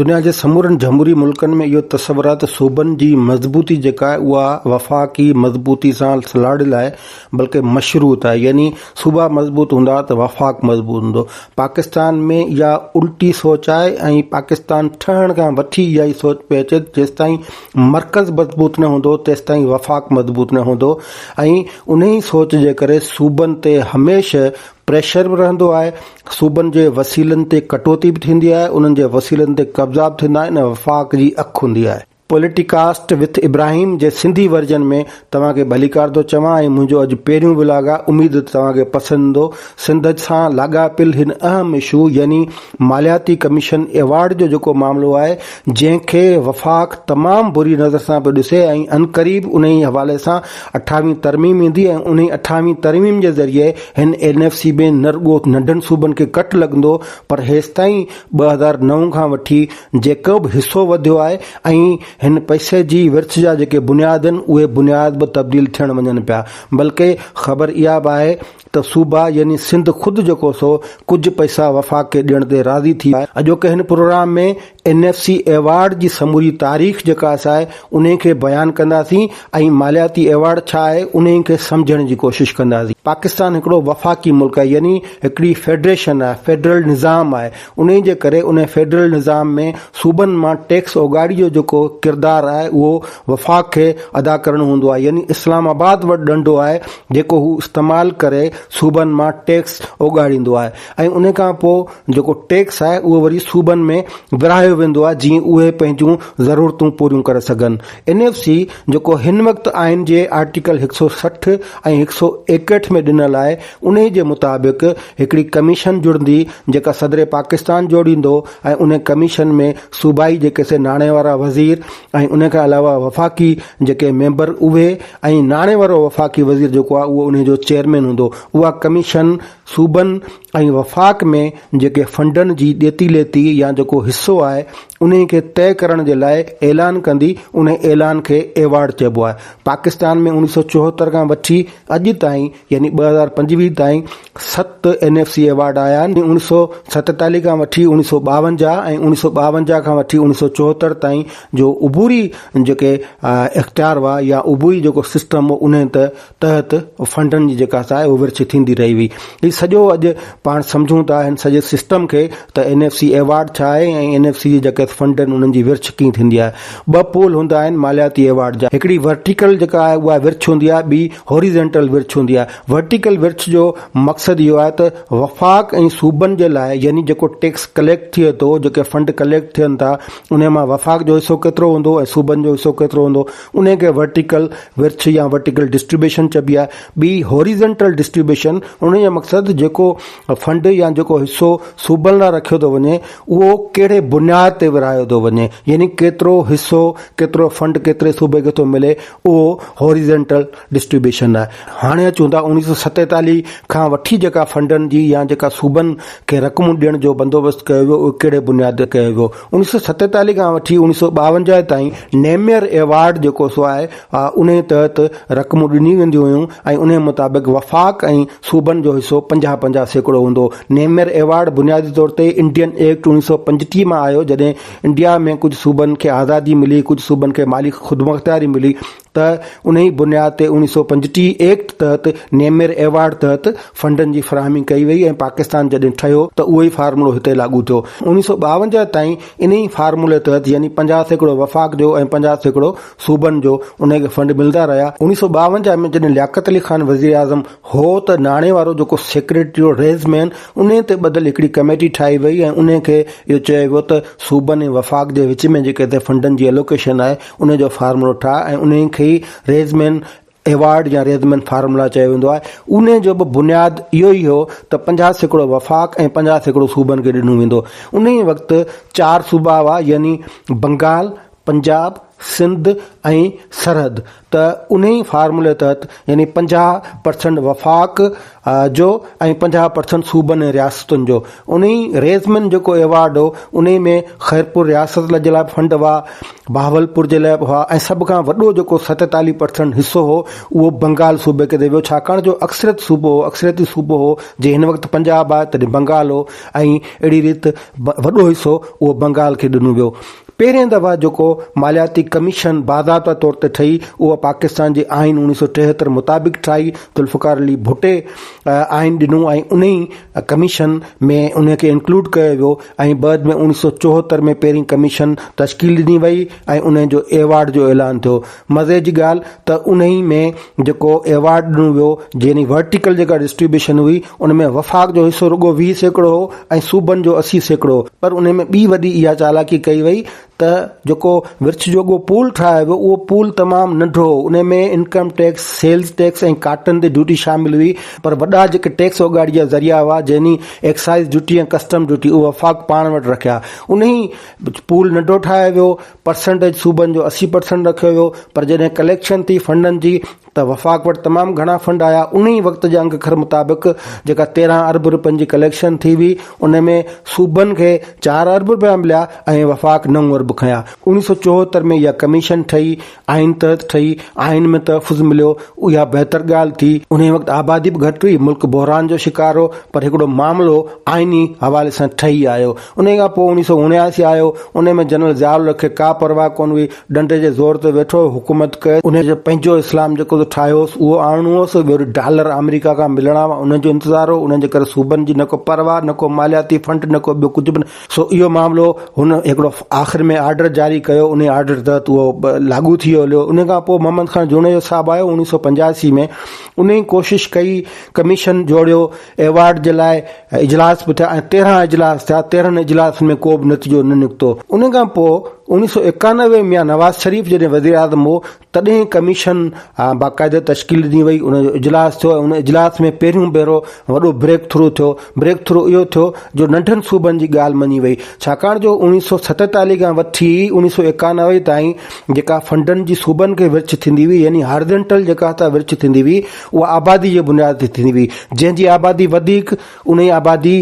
دنيا جي سمورن جمهوري ملڪن ۾ اهو تصور آهي ته صوبن جي مضبوطي جيڪا آهي اها وفاقي مضبوطي سان سلهاڙيل آهي بلڪه مشروط آهي يعني صوبا مضبوط هوندا ته وفاق مضبوط هوندو. پاڪستان ۾ اها الٽي سوچ آهي ۽ پاڪستان ٺهڻ کان وٺي اها ئي سوچ پئي اچي ته جيستائين مرڪز مضبوط نه هوندو تيستائين وفاق مضبوط نه هوندو ۽ انهي سوچ جي ڪري صوبن تي هميشه پريشر به رهندو آهي، صوبن جي وسيلن تي ڪٽوتي به ٿيندي آهي، انهن جي وسيلن تي قبضا به ٿيندا آهن ۽ وفاق جي اک هوندي آهي. پوليٽيڪاسٽ وٿ ابراهيم جي سنڌي ورجن ۾ توهان کي ڀليڪار ٿو چوان ۽ منهنجو اڄ پهريون ولاگ آهي اميد ته توهان کي پسند ايندو. سنڌ سان لاڳاپيل هن اهم اشو يعني مالياتي ڪميشن ايوارڊ جو جيڪو معاملو آهي جنهن کي وفاق تمام بري نظر سان پيو ڏسي ۽ عنقريب انهي حوالي سان اٺاويهين ترميم ايندي ۽ انهي اٺاويهين ترميم جي ذريعي هن اين ايف سي ۾ نه رڳو ننڍن صوبن کي ڪٽ لڳندو پر هيستائين 2009 کان وٺي جيڪو به حصو وڌيو آهي ۽ هن پئسي جي ورڇ جا جيڪي بنياد آهن اهي بنياد به تبديل ٿيڻ وڃن پيا بلڪه خبر اها به آهي ته صوبا يعني سنڌ خود جيڪو سو ڪجهه پئسا وفاق کي ڏيڻ تي راضي ٿي آهي. اڄوڪي هن programme ۾ N F C award جي سموري تاريخ جيڪا سا آهي انهي کي بيان ڪنداسين ۽ مالياتي ايوارڊ ڇا آهي انهي کي سمجهڻ جي ڪوشش ڪنداسين. پاڪستان هڪڙو وفاقي ملڪ آهي يعني هڪڙي فيڊريشن آهي، فيڊرل نظام آهي انهي جي ڪري انهي فيڊرل نظام ۾ صوبن مان ٽيڪس اوڳاڙي جو جيڪو ڪردار آهي اهو وفاق کي ادا ڪرڻو هوندو آهي يعني اسلام آباد وٽ ڏنڊو آهي جيڪو هو استعمال ڪري صوبن مان ٽيڪس اوڳاڙيندو آهي ۽ ان کان پوء جيڪو ٽيڪس آهي اهو وري صوبن ۾ ورهايو ويندو آهي جيئن اهي پنهنجون ضرورتون پوريون ڪري سگهن. اين ايف سي جيڪو هن وقت آئين جي آرٽيڪل 160 ۽ 161 ۾ ڏنل آهي انهي جي مطابق هڪڙي ڪميشن جڙندي جيڪا صدر پاڪستان جوڙيندو ۽ انهي ڪميشن ۾ صوبائي جيڪي سي ناڻي وارا وزير ۽ انهي کان علاوه وفاقي جيڪي ميمبر اهي ۽ ناڻي وارو وفاقي وزير جيڪو آهي اهو انهي جو چيئرمين هوندو اها ڪميشن صوبن ۽ وفاق ۾ جيڪي فنڊن جي ڏيتي ليتي يا جيڪو حصو آهي انهي کي طئي ڪرڻ جي لاء اعلان ڪندي انهي اعلان کي ايوارڊ چئبو آهي پاڪستان ۾ 1974 کان وٺي اڄ تائين يعني 2025 تائين ست اين ايف سي ايوارڊ آيا آهن 1947 کان وٺي 1952 ۽ 1952 کان وٺي 1974 تائين جو عبوري جيڪي اختيار هئا يا عبوري جيڪو سسٽم هو انهي ته تحت فنڊن جي جيڪا سا آهي اها ورڇ ٿيندي رهي هئي. هي سڄو اڄ پاڻ سمجهون ٿا هن سڄي سسٽم کي ته اين ايف سي ايوارڊ ڇا آهي ۽ اين ايف سي جي جيڪي فنڊ آهن انهن جي ورڇ ڪيئن ٿيندي آهي. ٻه پول هوندا آهن مالياتي ايوارڊ جا هڪڙي ورٽيڪل جيڪا آهي اها ورڇ هوندي آهي ٻي هوريزينٽل ورڇ هوندي آهي. ورٽيڪل ورڇ جو مقصد اهو آهي ته وفاق ۽ صوبن جي لاء يعني جيڪو ٽيڪس ڪليڪٽ ٿئي ٿو جيڪي فنڊ ڪليڪٽ ٿين ٿا انهي مان وفاق جو حصو ڪيترو هوندو ۽ صوبن جو حصو ڪيترو هوندو انهي کي ورٽيڪل ورڇ يا ورٽيڪل ڊسٽريبيوشن چئبي آهي. ٻي هوريزنٽل ڊسٽريبيوشن انهي جو مقصد جيڪو فنڊ يا جيڪو حصو صوبن لاء رکيو ٿو وڃي اهو ڪهڙي بنياد تي ورهايو ٿو وڃي يعني ڪيترو حصو ڪيترو فنڊ ڪيتري صوبي کي ٿو ملي اهو هوريزنٽل ڊسٽريبيوشن آهي. هاڻي اچون ٿا 1947 کان وٺي جيڪا فنڊن جي يا جيڪا صوبن کي رقمون ڏيڻ جو بندوبست ڪيو ويو اهو ڪهڙي بنياد تي ڪيو ويو. 1947 کان وٺي 1952 تائين نيميئر ايوارڊ جيڪو سو آهي انهي تحت رقمون ڏنيون وينديون هيون ۽ انهي مطابق وفاق ۽ صوبن جو حصو 50 50% هوندو هو. نيميئر ايوارڊ بنيادي طور تي انڊين ايڪٽ 1935 مان آيو جڏهن انڊيا ۾ ڪجهه صوبن کي آزادي ملي ڪجهه صوبن کي مالي خودمختياري ملي ته انهي بنياد تي 1935 ايڪٽ تحت نيميئر ايوارڊ تحت فنڊن جي فراهمي ڪئي وئي ۽ پاڪستان جڏهن ٺهيو ته اهو ئي فارمولو هتي لاڳو ٿيو. 1952 تائين انهي فارمولي تحت يعني 50% وفاق جو ۽ 50% صوبن جو انهي کي فنڊ ملندا رهيا. 1952 ۾ جڏهن لياقت علي خان وزيراعظم هو ته ناڻي وارو جيڪو سيڪريٽري هو ريزمين انهي تي ٻڌل هڪڙي ڪميٽي ٺاهي وئي ۽ انهي کي اهو چيو ويو ته صوبن ۽ وفاق جي وچ ۾ جيڪي هتي فنڊن جي الوڪيشن آهي انهي جو فارمولو ٺاهه ۽ انهي کي ئي ريزمين ايوارڊ يا ريزمين فارمولا چيو ويندو آهي. انهي جو به بنياد اهو ئي هو ته 50% وفاق ۽ 50% صوبن کي ڏنو ويندو. انهي وقت چار صوبا هئا يعني بنگال، پنجاب، سنڌ ۽ سرحد ته انهي فارمولي تحت يعني 50 پرسنٽ وفاق جو ۽ 50 پرسنٽ صوبن ۽ رياستن جو. انهي ريزمن جيڪو ايوارڊ هو انهي ۾ خيرپور رياست جي لاء به فنڊ هئا، بهاولپور جي لاء به هئا ۽ سڀ کان وڏو جيڪو 47 پرسنٽ حصو هو اهو بنگال صوبي کي ويو ڇاڪاڻ جو اڪثريت صوبو هو، اڪثريتي صوبو هو جي هن وقت پنجاب آهي تڏهن بنگال هو ۽ اهڙي ريت وڏو حصو اهو بنگال کي ڏنو ويو. پهرين دفعا جيڪو مالياتي ڪميشن باضابطه طور تي ٺهي اها پاڪستان جي آئين 1973 مطابق ٺاهي ذوالفقار علي ڀٽي آئين ڏنو ۽ انهي ڪميشن ۾ انهي کي انڪلوڊ ڪيو ويو ۽ بعد ۾ 1974 ۾ پهرين ڪميشن تشڪيل ڏني وئي ۽ انهي جو ايوارڊ جو اعلان ٿيو. مزي جي ڳالهه ته انهي ۾ جيڪو ايوارڊ ڏنو ويو يعني ورٽيڪل جيڪا ڊسٽريبيوشن هئي ان ۾ وفاق جو حصو رڳو 20% هو ۽ صوبن جو 80% هو پر انهي ۾ ٻي وڏي اها چالاڪي ڪئي وئي ته جيڪو ورڇ جوڳو پول ٺاهيو ويو اهو پول تمام ننڍو هو انهي ۾ income tax sales tax ۽ cotton تي ڊيوٽي شامل هئي پر وڏا جيڪي ٽيڪس اوڳاڙي جا ذريعا هئا يعني ايڪسائز ڊيوٽي ۽ ڪسٽم ڊيوٽي اهو وفاق پاڻ وٽ رکيا انهي پول ننڍو ٺاهيو ويو پرسنٽيج صوبن جو 80 پرسنٽ رکيو ويو پر جڏهن ڪليڪشن ٿي فنڊن جي ته وفاق وٽ تمام گهڻا فنڊ آيا انهي وقت جي انگ اکر مطابق جيڪا 13 ارب روپين جي ڪليڪشن ٿي هئي ان ۾ صوبن کي 4 ارب روپيا مليا ۽ وفاق 9 ارب کنيا. 1974 ۾ اها ڪميشن ٺهي آئين تحت ٺهي آئين ۾ تحفظ مليو اها بهتر ڳالهه ٿي انهي وقت آبادي به گهٽ هئي ملڪ بحران جو شڪار هو پر هڪڙو معاملو آئيني حوالي سان ٺهي آيو انهيء کان پوء 1979 آيو، انهيء ۾ جنرل ضياء الحق کي ڪا پرواهه ڪونه هئي، ڏنڊي جي زور تي ويٺو هو، حڪومت ڪئي، انهيء جو پنهنجو اسلام جيڪو ته ٺاهيو هوس، اهو آڻڻو هوس، ٻيو وري ڊالر آمريڪا کان ملڻا هئا، انهن جو انتظار هو، انهن جي ڪري صوبن جي نه ڪو پرواهه، نه ڪو مالياتي فنڊ، نه ڪو ٻيو ڪجهه به نه، سو اهو معاملو هن هڪڙو آخر ۾ آرڊر جاري ڪيو، انهيء آرڊر تحت اهو لاڳو ٿي ويو هليو، انهيء کان پوء محمد خان جوڻيجو صاحب آيو 1985 ۾، انهيء ڪوشش ڪئي، ڪميشن جوڙيو، ايوارڊ جي لاء اجلاس به ٿيا ۽ 13 اجلاس ٿيا، 13 اجلاسن ۾ ڪو به نتيجو نه نڪتو. ان کان پوء 1991 ۾ ميان نواز شريف جڏهن وزيراعظم هو تڏهن ڪميشن باقاعده تشڪيل ڏني وئي، ان جو اجلاس ٿيو ۽ ان اجلاس ۾ پهريون ڀيرو وڏو بريڪ ٿرو ٿيو. بريڪ ٿرو اهو ٿيو جو ننڍن صوبن جي ڳالهه مڃي وئي، ڇاڪاڻ جو 1947 کان وٺي 1991 تائين جيڪا فنڊن جي صوبن کي ورڇ ٿيندي هئي يعني هارزنٽل جيڪا ورڇ ٿيندي هئي اها آبادي جي بنياد تي ٿيندي هئي، جنهن جي آبادي وڌيڪ انهي آبادي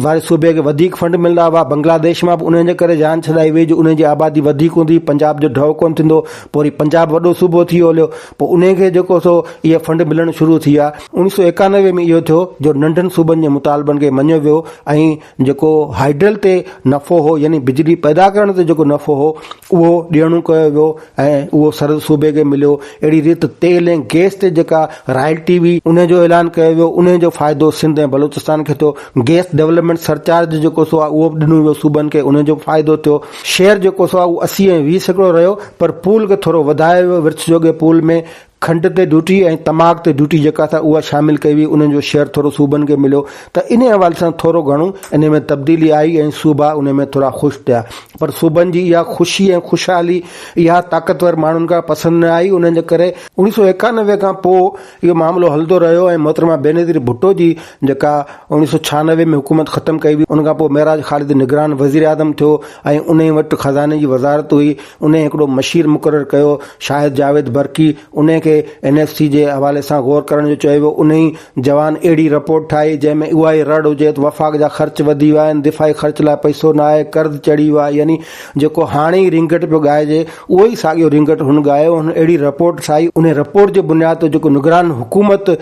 واري صوبي کي وڌيڪ فنڊ ملندا هئا، بنگلاديش مان به انهن جي ڪري جان ڇڏائي وئي جو انهن جي آبادي وڌيڪ هوندي هئي، پنجاب جو ڍؤ ڪونه ٿيندو، پوء وري پنجاب وڏو صوبو ٿي ويو هليو، پوء انهي کي جيڪو سو اهي فنڊ ملڻ شروع ٿي ويا. 1991 ۾ اهو ٿيو جو ننڍن صوبن جي مطالبن کي مڃيو ويو ۽ جيڪو هائيڊرل تي نفعو هو يعني بجلي پيدا ڪرڻ تي جيڪو نفعو هو اهو ڏيڻو ڪيو ويو ۽ اهو سرحد صوبي کي مليو. اهڙي ريت تيل ۽ گئس تي جيڪا رائلٽي هئي ان جو اعلان ڪيو ويو ان جو فائدو سنڌ ۽ بلوچستان کي ٿيو. گئس ڊولپمينٽ سرچارج جيڪو سو آهي اهو به ڏنو ويو صوبن کي ان جو به فائدو ٿيو. شيئر جيڪو سو آهي اهو 80 ۽ 20% رهيو پر پول کي ٿورو وڌايو ويو ورڇ جوڳي پول ۾ کنڊ تي ڊيوٽي ۽ تماڪ تي ڊيوٽي جيڪا سا اها شامل ڪئي وئي انهن جو شيئر ٿورو صوبن کي مليو ته انهي حوالي سان ٿورو گهڻو انهي ۾ تبديلي آئي ۽ صوبا انهي ۾ ٿورا خوش ٿيا پر صوبن جي اها خوشي ۽ خوشحالي اها طاقتور ماڻهن کان پسند نه آئي انهن جي ڪري 1991 کان پوء اهو معاملو هلندو رهيو ۽ محترمه بينظير ڀٽو جي جيڪا 1996 ۾ حڪومت ختم ڪئي وئي ان کان پوء معراج خالد نگران وزيراعظم ٿيو ۽ انهي وٽ خزاني جي وزارت هئي انهي هڪڙو مشير مقرر ڪيو شاهد جاويد برقي انهي کي اين ايف سي جي حوالي سان غور ڪرڻ جو چيو ويو انهي جوان اهڙي رپورٽ ٺاهي جنهن ۾ اها ئي رڙ هجي ته وفاق جا خرچ وڌي ويا آهن دفاعي خرچ لاء پئسو نه آهي قرض چڙهي ويو آهي يعني جيڪو هاڻي ئي رينگٽ پيو ڳائجي اهو ئي ساڳيو رينگٽ هن ڳايو هن اهڙي رپورٽ ٺاهي انهي رپورٽ جي بنياد تي جيڪو نگران حڪومت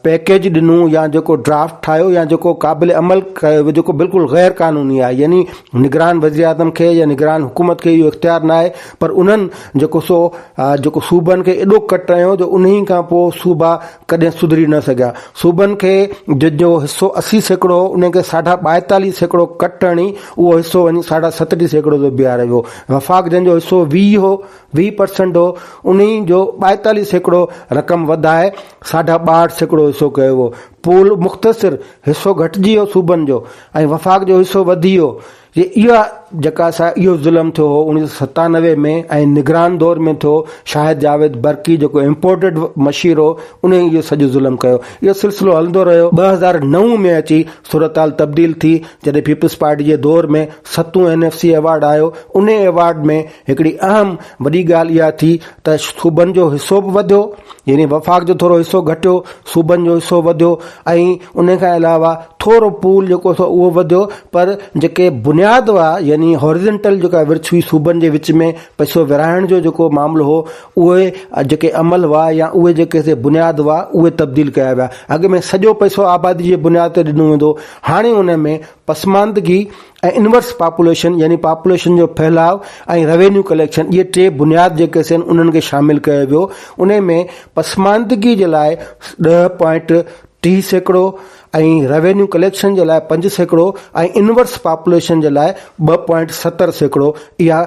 پيڪيج ڏنو يا جيڪو ڊرافٽ ٺاهيو يا جيڪو قابل عمل ڪيو ويو جيڪو بلڪل غير قانوني آهي يعني نگران وزيراعظم کي يا نگران حڪومت کي اهو اختيار نه آهي پر انهن جيڪو سو جيڪو صوبن کي ايڏو ڪٽ هنيو جو انهي کان پوء صوبا ڪڏهن سڌري نه سگهيا صوبن کي جن جو حصو 80% هو انهن کي ساڍا 42% ڪٽ هڻي اهو حصو وڃي ساڍا 37% تي بيهاريو ويو وفاق جنهن جو حصو 20 هو 20% هو انهي جو 42% رقم وڌائي ساڍا 62% حصو ڪيو ويو. پول مختصر حصو گهٽجي ويو صوبن جو ۽ وفاق جو حصو وڌي ويو. جي اها جيڪا سا اهو ظلم ٿيو هو اوڻيهه سو 97 ۾ ۽ نگران دور ۾ ٿيو شاهد جاويد برقي جيڪو امپورٽيڊ مشير هو انهي اهو سڄو ظلم ڪيو اهو سلسلو هلندو رهيو 2009 ۾ اچي صورتحال تبديل ٿي جڏهن پيپلز پارٽي جي دور ۾ ستون اين ايف سي ايوارڊ آيو انهي ايوارڊ ۾ هڪڙي اهم وڏي ڳالهه اها ٿي ته صوبن جو حصو به وڌيو يعني وفاق جو ٿورو حصو گهٽيو صوبن جو حصو وڌيو ۽ ان کان علاوه ٿورو پول جيڪو سو اهو وڌيو پر جيڪي بنياد هئا يعني هاريزنٽل جيڪا ورڇ هئي صوبن جي وچ ۾ پئسو ورهائڻ جو جيڪو معاملو هو اهي جيڪي عمل هئا يا اهي جيڪي سي بنياد هئا اهي تبديل ڪيا ويا اڳ ۾ سڄو پئسو آبادي جي بنياد تي ڏنو ويندو هاڻي ان ۾ پسماندگي ۽ انورس پاپوليشن يعني پاپوليشن جو ڦهلاء ۽ روينيو ڪليڪشن اهي ٽي بنياد جيڪي سين انهن کي شامل ڪيو ويو انهي ۾ پسماندگي جي لاء ڏهه پوائنٽ 30% ۽ روينيو ڪليڪشن جي لاء 5% ۽ انورس پاپوليشن جي لاء 2.70% اها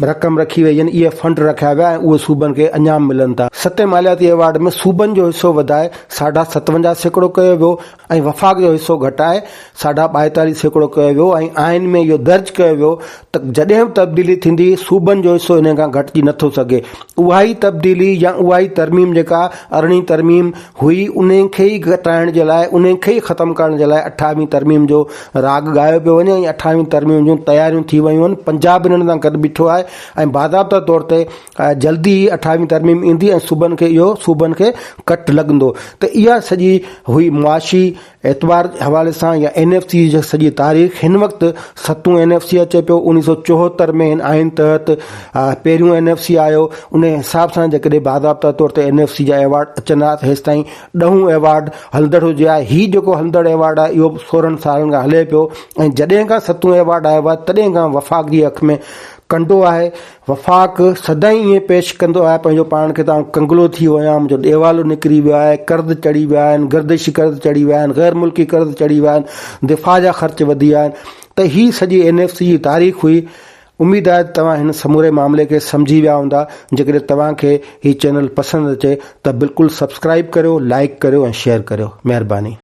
رقم رکي وئي يعني اهي فنڊ رکيا ويا ۽ اهي صوبن کي اڃا به ملن ٿا. ستين مالياتي ايوارڊ ۾ صوبن جو حصو وڌائي 57.5% ڪيو ويو ۽ وفاق جو حصو گهٽائي 42.5% ڪيو ويو ۽ آئين ۾ اهو درج ڪيو ويو ته جڏهن به تبديلي ٿيندي صوبن جو حصو انهي کان گهٽجي نٿو سگهي. اها ئي تبديلي يا اها ئي ترميم جيڪا ارڙهين ترميم هئي انهي کي ئي گهٽائڻ جي لاء انهي کي ئي ختم ڪرڻ جي لاء اٺاويهين ترميم جو راڳ ڳايو پيو وڃي ۽ اٺاويهين ترميم جون تياريون ٿي ويون آهن. پنجاب انهن سان گڏ بيٺو آهي ۽ باضابطا طور تي جلدي ئي اٺاويهين ترميم ايندي ۽ صوبن کي اهو صوبن کي ڪٽ لڳندو ته اها سڄي هئي معاشي اعتبار حوالي سان يا اين ايف سي جي سڄي تاريخ هن وقت ستون اين ايف سي اچي پيو 1974 ۾ هن آئين تحت پهريون اين ايف سي آيو ان حساب سان جيڪڏهن باضابطا طور تي اين ايف سي جا ايوارڊ اچن ها ته هيستائين ڏهون ايوارڊ هلندڙ هجي ها هي جيڪو هلندڙ ايوارڊ آهي اهو 16 سالن کان هلي پيو ۽ جڏهن کان ستون ايوارڊ آيو آهي تڏهن کان وفاق جي اک ۾ ڪنڊو آهي. وفاق سدائين ائين پيش ڪندو آهي پنهنجو پاڻ کي ته آئون ڪنگلو ٿي ويو آهيان، منهنجو ڏيوالو نڪري ويو آهي، قرض چڙهي ويا آهن، گردشي قرض چڙهي ويا آهن، غير ملڪي قرض چڙهي ويا آهن، دفاع جا خرچ وڌي ويا آهن ته هي سڄي اين ايف سي جي تاريخ هئي. اميد آهي ته توهان هن سموري معاملي کي سمجهي ويا هوندا. جيڪڏهن توهان کي هي چينل پسند اچي ته بلڪل سبسڪرائيب ڪريو، لائيڪ ڪريو ۽ شيئر ڪريو. مهرباني.